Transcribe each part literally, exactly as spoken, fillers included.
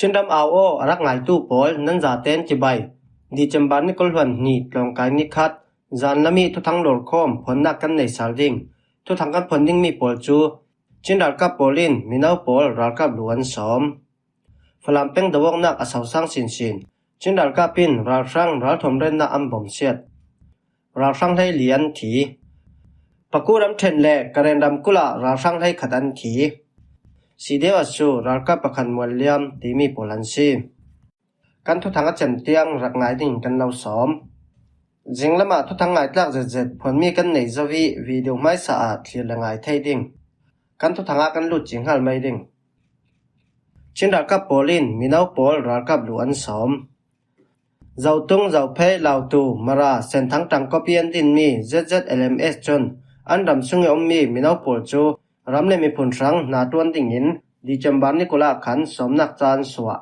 Chin ram au aw a rak ngaitu pawl, nan zaten cibai. December ni kul hluan hnih, tlawngkai ni khat, zanlam i thuthang lawrkhawm phuannak kan nei sal ding. Thuthang kan phuan dingmi pawl cu Chin ralkap pawl in mino pawl ralkap lu an sawm. Falam peng do awknak a sosang sinsin. Chin ralkap in ralhrang ralthuam rennak an bawmsiat. Ralhrang hleili an thi. Paku ramṭhen le Karen ramkulh ah ralhrang hleikhat an thi. Sidewasu ralkap pakhat mualliam timi pawl an si. Kan thuthang a cem tiang rak ngai dingin kan lo sawm. Zinglam ah thuthang ngaitlak zetzet phuanmi kan nei zo i video hmaisa ah thlir le ngai thei ding. Kan thuthang ah kan lut cing hngal mai ding. Chin ralkap pawl in mino pawl ralkap lu an sawm. Zotung, Zophei, Lautu, Mara, Senthang ṭangkawpi an dinmi Z Z L M S cun an ram sung i a ummi mino pawl cu ram le miphun hrang hna ṭuan dingin December ni kul ah khan sawmnak ca an suah.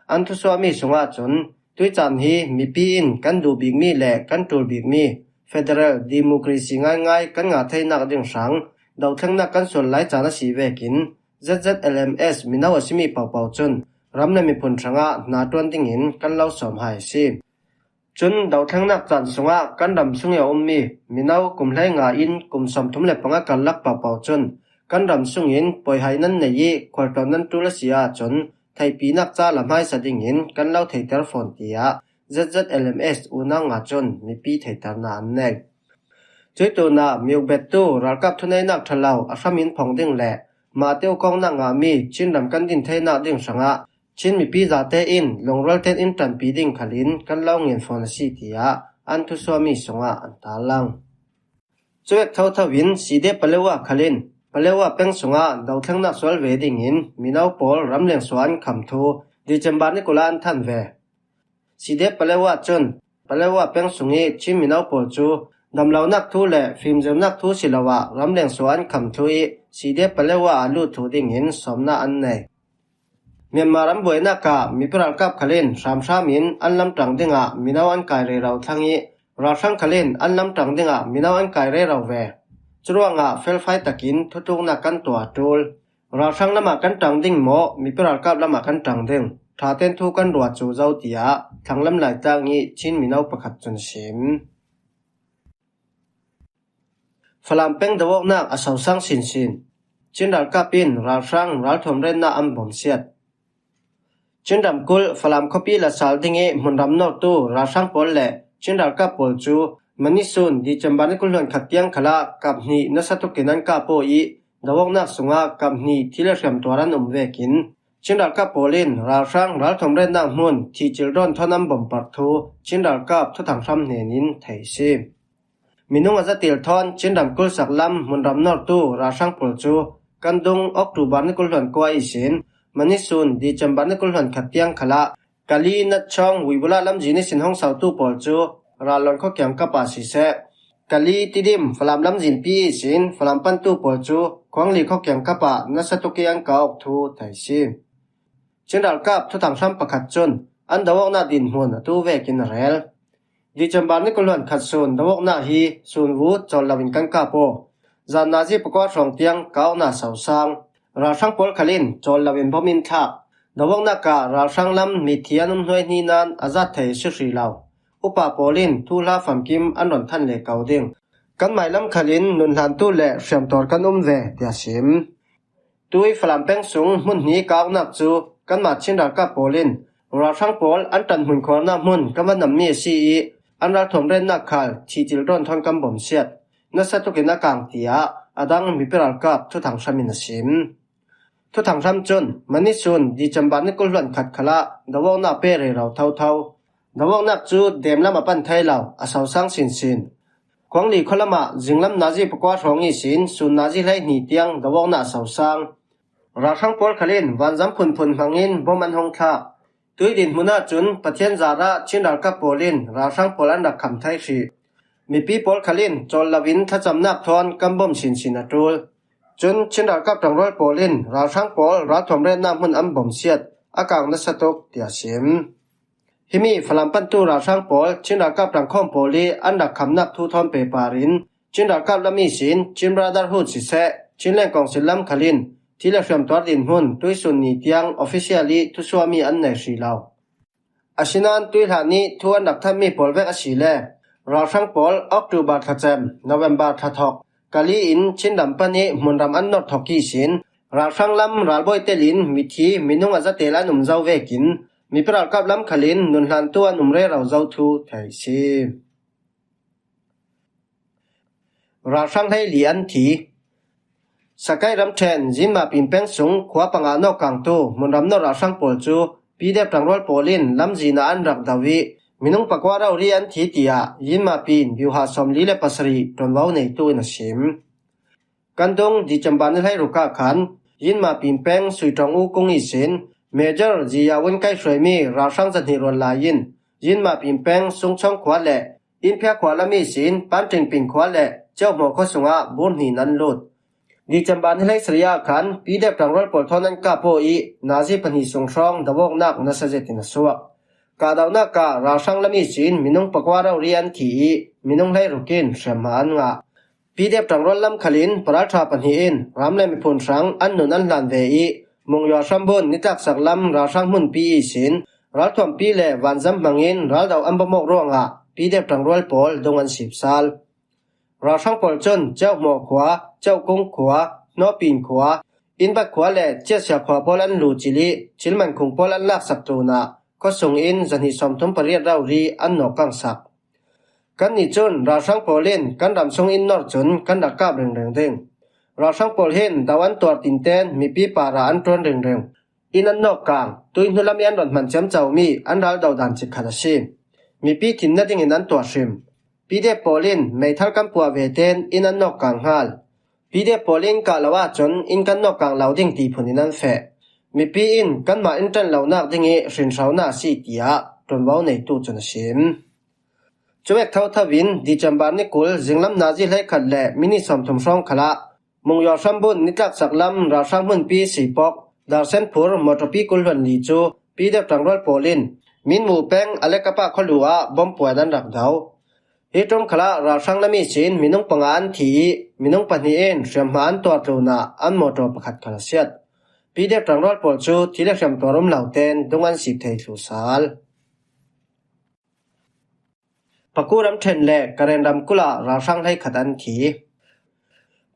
An thusuahmi sungah cun tuicaan hi mipi in kan duh bikmi le kan ṭul bikmi federal democracy ngaingai kan ngah theinak ding hrang dothlengnak kan sual lai caan a si vekin Z Z L M S mino a simi pohpoh cun ram le miphun hrangah hna ṭuan dingin kan lo sawm hai a si. Cun dothlengnak caan sungah kan ram sung i a ummi mino kum hleinga in kum sawmthum le panga karlak pohpoh cun kan ram sungin pawihai nan nei i khualtlawn nan ṭul a si ahcun theihpinak ca la hmaisa dingin kan lo theihter fawn, tiah Z Z L M S unau nga cun mipi theihternak an nei. Cuih tlunah miuk bettu ralkap thuneihnak ṭhalo a hram in phong ding le mahte u kongnak ngahmi Chin ram kan din theinak ding hrangah Chin mipi zate in lungrual tein in ṭanpi ding khalin kan lo ngen fawn a si, tiah an thusuahmi sungah an tarlang. Cuvek thotho in Side Palewa khalin Palewa peng sungah dothlengnak sual ve dingin mino pawl ramleng suah an kham thu December ni kul ah an than ve. Side Palewa cun Palewa peng sung i Chin mino pawl cu damlonak thu le fimzirnak thu si lo ah ramleng suah an kham thu i Side Palewa ah lut thu dingin sawmnak an nei. Myanmar ram buainak ah mipi ralkap khalin hramhram in an lamṭang dingah mino an kai rero thlang i ralhrang khalin an lamṭang dingah mino an kai rero ve. Curuangah felfai takin thutluknak kan tuah a ṭul. Ralhrang lamah kan ṭang ding maw, mipi ralkap lamah kan ṭang ding? Ṭha tein thu kan ruah cu zo, tiah thlanglam Laitlang i Chin mino pakhat cun a sim. Falam peng do awknak a sosang sinsin. Chin ralkap in ralhrang ralthuam rennak an bawmsiat. Chin ramkulh Falam khuapi la sal ding i hmunram nawrtu ralhrang pawl le Chin ralkap pawl cu Manisun December ni kul hluan khat tiang khalah kap hnih nasa tukin an kah paw i do awknak sungah kap hnih thi le hriamtuar an um vekin Chin ralkap pawl in ralhrang ralthuam rennak hmun thihcil drawn thawn an bawmparh thu Chin ralkap thuthang hram hnenin thei a si. Minung a zatil thawn Chin ramkulh saklam hmunram nawrtu ralhrang pawl cu kan dung October ni kul hluan kua ihsin Manisun December ni kul hluan khat tiang khalah Kali Natchawng Wibula lamzin ihsin hong sautu pawl cu rallon khuakiang kap ah siseh, Kali Tidim Falam lamzinpi ihsin Falam pantu pawl cu Khuangli khuakiang kap ah nasa tuk i an kah awk thu thei a si. Chin ralkap thuthang hram pakhat cun an do awknak dinhmun atu vekin a rel. December ni kul hluan khat sun do awknak hi sun vut cawl loin kan kah paw. Zan nazi pakua hrawng tiang kah awknak sosang. Ralhrang pawl khal in cawl loin bom in thlak. Do awknak ah ralhrang lam mithi an um hnuaihni nain a zat thei a si hrih lo. Upa pawl in thuhla famkim an rawn than leh ko ding. Kan mailam khal in nunhlantu le hriamtuar kan um ve, tiah a sim. Tui Falam peng sung hmun hnih kah awknak cu kanmah Chin ralkap pawl in ralhrang pawl an ṭanhmun khuarnak hmun kan va nammi a si i an ralthuam rennak khal thihcil drawn thawn kan bawmsiat. Nasa tukin a kang, tiah a dang mipi ralkap thuthang hram in a sim. Thuthang hram cun Manisun December ni kul hluan khat khalah do awknak pe rero thotho. Do awknak cu demlam a pan thei lo, a sosang sinsin. Khuangli khualam ah zinglam nazi pakua hrawng ihsin sun nazi hleihnih tiang do awknak a sosang. Ralhrang pawl khal in vanzam phunphun hmangin bom an hong thlak. Tui dinhmun ahcun Pathian zarah Chin ralkap pawl in ralhrang pawl an rak kham thei hrih. Mipi pawl khal in cawl loin thlacamnak thawn kan bawm sinsin a ṭul. Cun Chin ralkap ṭangrual pawl in ralhrang pawl ralthuam rennak hmun an bawmsiat, a kang nasa tuk, tiah a sim. Himi Falam pantu ralhrang pawl Chin ralkap ṭangkhawm pawl i an rak khamnak thu thawn pehpar in Chin ralkap lam ihsin Chin Brotherhood siseh, Chinland Council lam khal in Thil a hriamtuar dinhmun tuisun ni tiang officially thusuahmi an nei hrih lo. Asinan tuihlan nih thu an rak thanmi pawl vek a si le, ralhrang pawl October thla cem, November thla thawk, Kali in Chin ram pan ih hmunram an nawr thawk ihsin, ralhrang lam ralbawi telin mithi minung a zatel an um zo vekin, mipi ralkap lam khalin nunhlantu an um rero zo thu thei si. Ralhrang hleili an thi. Sakai ramṭhen Zinmapin peng sung khua panga nawk kangtu hmunram nawr ralhrang pawl cu P D F ṭangrual pawl in lamzin ah an rak do ih minung pakua rori an thi, tiah Zinmapin biuha sawmli le pasarih ṭuanvo neitu in a sim. Kan dung December ni hleiruk ah khan Zinmapin peng Suiṭawng U kung ihsin Major Zi Ya Win kaihhruaimi ralhrang zahnih rual lai in Zinmapin peng Sungchawng khua le Inphia khua lam ihsin Panṭingping khua le Ceuhmaw khua sungah bur hnih in an lut. December ni hleisarih ah khan P D F ṭangrual pawl thawn an kap aw ih nazi pahnih sung hrawng do awknak nasa zetin a suak. Kahdohnak ah ralhrang lam ihsin minung pakua rori an thi ih minung hleiruk in hriamhma an ngah. P D F ṭangrual lam khalin paralṭha pahnih in ram le miphun hrang an nun an hlan ve ih Mungyaw hrambun nitlaksak lam ralhrang hmunpi ihsin ralthuampi le vanzam hmangin raldo an bawm awk ruangah P D F ṭangrual pawl dung an sip sal. Ralhrang pawl cun Ceuhmaw khua, Ceuhkung khua, Hnawpin khua, Inbat khua le Ciatsia khua pawl an luh cil ih Cilmankhung pawl an laksak tlunah khuasung in zahnih sawmthum pariat rori an nawk kangsak. Kannih cun ralhrang pawl in kan ram sung inn nawr cun kan rak kap ringring ding. Ralhrang pawl hin do an tuar tinten mipi parah an ṭuan ringring. Inn an nawk kang, tui hnulam ih an ron hman ciamcomi an raldo dan cik khat a si. Mipi thin nadingin an tuah hrim. P D F pawl in meithal kan puah ve ten inn an nawk kang hngal. P D F pawl in kah lo ahcun inn kan nawk kang lo ding ti phun in an feh. Mipi in kanmah in ṭan lonak ding ih hrinhrauna a si, tiah ṭuanvo neitu cun a sim. Cuvek thotho in December ni kul zinglam nazi hleikhat le minit sawmthum hrawng khalah Mungyaw hrambun nitlaksak lam ralhrang hmunpi Sipok, Darsenphur mawṭawpi kul hluan li cu P D F ṭangrual pawl in Minmu peng Alekapa khualu ah bom puan an rak do. Hi ṭum khalah ralhrang lam ihsin minung panga an thi ih minung pahnih in hriamhma an tuar tlunah an mawṭaw pakhat khal a siat. P D F ṭangrual pawl cu thil a hriamtuar um lo ten dung an sip thei thlu sal. Paku ramṭhen le Karen ramkulh ah ralhrang hleikhat an thi.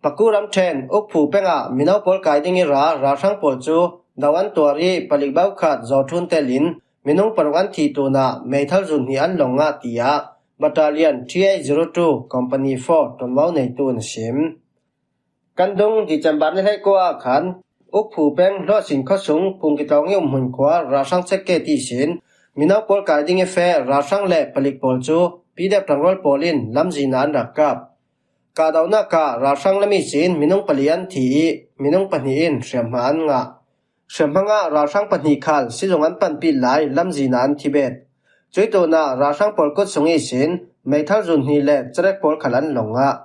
Paku ramṭhen Ukphu pengah mino pawl kai ding ih ra ralhrang pawl cu do an tuar ih palik bau khat zawṭhun telin minung paruk an thih tlunah meithal zun hnih an lawng ngah, tiah Battalion three eight zero two Company four ṭuanvo neitu in a sim. Kan dung December ni hleikua ah khan Ukphu peng Hlawhsin khuasung Pungkitlawng ih umhmun khua ralhrang check gate ihsin mino pawl kai ding ih feh ralhrang le palik pawl cu P D F ṭangrual pawl in lamzin ah an rak kap. Kahdohnak ah ralhrang lam ihsin minung pali an thi ih minung pahnih in hriamhma an ngah. Hriamhma ngah ralhrang pahnih khal sizung an panpih lai lamzin ah an thi bet. Cuih tlunah ralhrang pawl kut sung ihsin meithal zun hnih le cerek pawl khal an lawng ngah.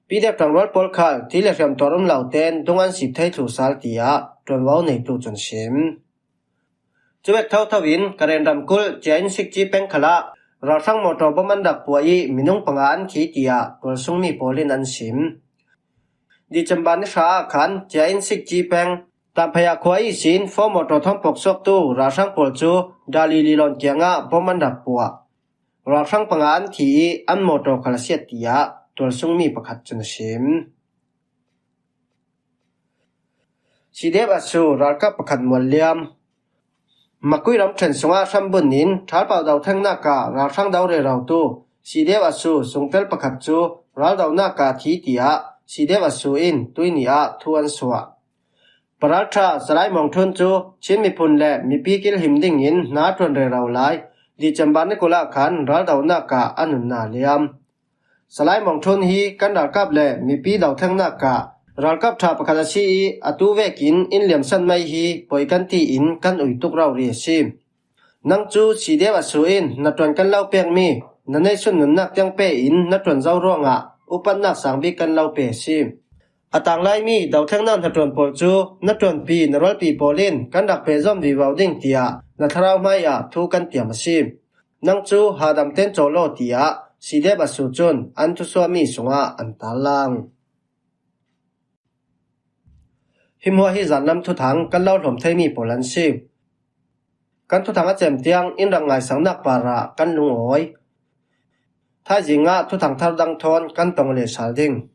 P D F ṭangrual pawl khal thil a hriamtuar um lo ten dung an sip thei thlu sal, tiah ṭuanvo neitu cun a sim. Cuvek thotho in Karen ramkulh Cia Inn Sikci peng khalah ralhrang mawṭaw bom an rak puah ih minung panga an thi, tiah tualsungmi pawl in an sim. December ni hra ah khan Cia Inn Sikci peng Tamphaya khua ihsin four mawṭaw thawng pawk suaktu ralhrang pawl cu Dali lilawn kiangah bom an rak puah. Ralhrang panga an thi ih an mawṭaw khal a siat, tiah tualsungmi pakhat cun a sim. C D F Asu ralkap pakhat mual liam. Makui ramṭhen sungah hrambun in ṭhalpau dothengnak ah ralhrang do rerotu C D F Asu sungtel pakhat cu raldonak ah a thi, tiah C D F Asu in tuihni ah thu an suah. Paralṭha Salai Mawng Ṭhun cu Chin miphun le mipi kilhim dingin hna ṭuan rero lai December ni kul ah khan raldonak ah a nunnak liam. Salai Mawng Ṭhun hi kan ralkap le mipi dothengnak ah ralkap ṭha pakhat a si ih atu vekin in liamsan mai hi poi kan tiin kan ui tuk rori a si. Nang cu C D F Asu in hnaṭuan kan lo pekmi na neihsun nunnak tiang pe in na ṭuan zo ruangah upatnak sang bik kan lo pe a si. A tanglaimi dothengnak hnaṭuan pawl cu na ṭuanpi na rualpi pawl in kan rak pehzom vivo ding, tiah na thlarau hmaiah thu kan tiam a si. Nang cu hadam ten cawl law, tiah C D F Asu cun an thusuahmi sungah an tarlang. Hi hmuah hi zanlam thuthang kan lo hlawm thei mi pawl an si. Kan thuthang a cem tiang in rak ngaisangnak parah kan lungawi. Thaizingah thuthang thar dang thawn kan tong le sal ding.